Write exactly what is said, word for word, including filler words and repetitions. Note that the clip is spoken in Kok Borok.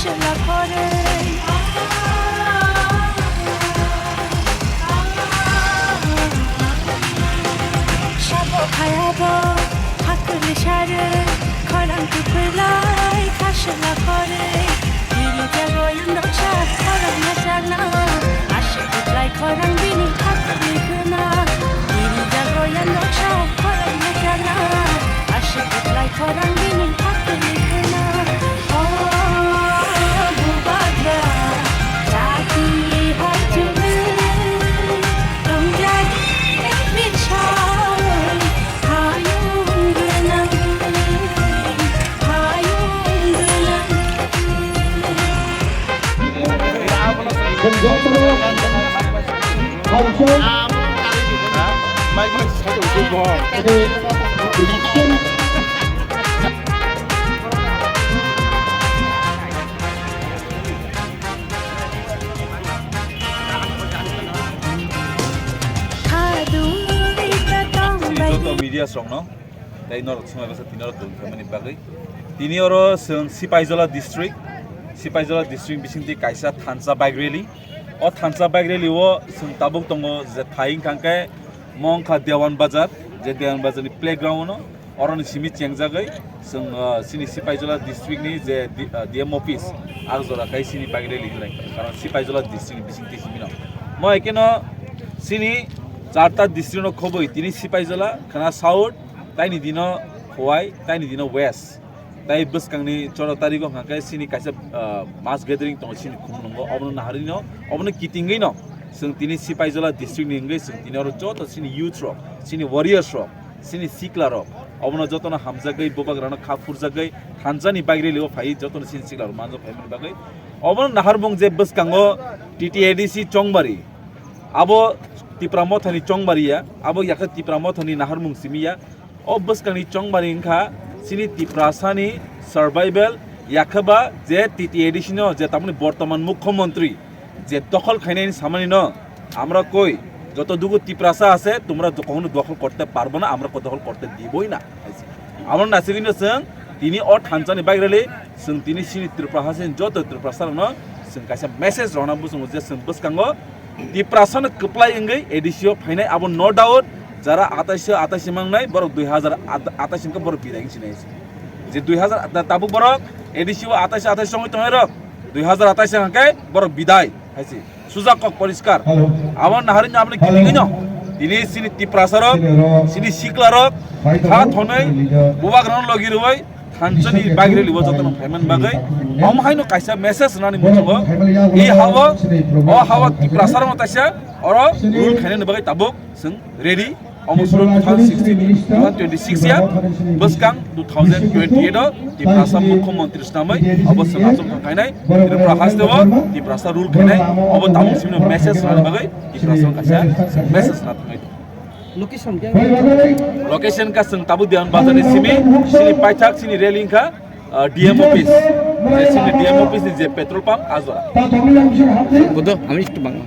Chwla khorwi. Sabo khayabo hakuli sarwi, khorang kwplai khaswla khorwi. Bini jago yang doksa khorang machana, aswk kwplai khorang bini hakuli khuna. Bini jago yang doksa khorang machana, aswk kwplai khorang bini hakuli khuna. Joto media srokno tei norok swnglai bwsa tini oro tong khaimani bagwi. Tini oro chwng Sipaijola district, Sipaijola district bisingtwi kaisa thansa bike rally. O thansa bike rally o chwng tabuk tongo je thai wngkha khe mo wngkha Dewan Bazar, je Dewan Bazar ni playground o. Oroni simi chengjagwi chwng, ah, chini Sipaijola district ni je D-, ah, D M office, ah jora khai chini bagwi rally hinlai, karon Sipaijola district ni bisingtwi simi no. Mo ekeno chini charta district no khobwi tini Sipaijola, khana South, taini dino Khowai, taini dino West. Tai bwskangni choro tarigo hwnkha khe chini kaisa, ah, mass gathering tongo chini khumulwngo, obono naharwi no, obono kitingwi no chwng tini Sipaijola district ni wngwi chwng tini oro joto chini youth rok, chini warriors rok, chini sikla rok, obono jotono hamjagwi, bubagrano kha phurjagwi, thansa ni bagwi rally o phaiwi jotono chini sikla rok manjak phaimani bagwi. Obono naharmung je bwskango T T A D C Chongbari, abo Tipra Mothani Chongbari ya, abo yakhe Tipra Mothani naharmung simi ya. O bwskangni chongbari wngkha chini Tiprasani survival, yakhe ba je T T A D C no je tamoni bortoman mukhyamantri, je dokhol khainai samani no, আমরা কই, যতটুকু তিপ্রাসা আছে তোমরা কখনো দখল করতে পারবে না, আমরা দখল করতে দিবই না। Amo nasigino chwng tini o thansa ni bagwi rally chwng tini chini Tripura hasteni joto Tiprasa rokno chwng kaisa message rwna muchungo je chwng bwskango Tiprasa no kwplai wngwi A D C o phainai, abo no doubt. Jara atais atais mangnai borok dui hazar atais hwnkhe borok bidai wngsinai. Je dui hazar ta-, tabuk borok A D C o atais atais wngwi tongnai rok, dui hazar atais hwnkhe borok bidai hai se. Suja kok poriskar. Abo naharwi aboni kitingino tini chini Tiprasa rok, chini sikla rok, kha thonwi, bubagrano logi rwui thansa ni bagwi rally o jotono phaiman bagwi. Omo haino kaisa message rwnani muchungo. I hao, o hao Tiprasa rokno taisa oro rule khainani bagwi tabuk chwng ready. Omo suro two thousand sixteen, two thousand twenty-six ya, bwskang two thousand twenty-eight o Tiprasa mukhyamantri swnamwi abo chwng achuk thang khainai, Tripura haste o Tiprasa rule khainai, abo tabuk simino message rwnani bagwi Tiprasa kaisa message rwna thangwi. Location khe? Location ka chwng tabuk Dewan Bazar ni simi, chini paithak chini rally wngkha, ah, D M office. Je chini D M office ni je petrol pump, ah jora. Bodo, ami istu bang.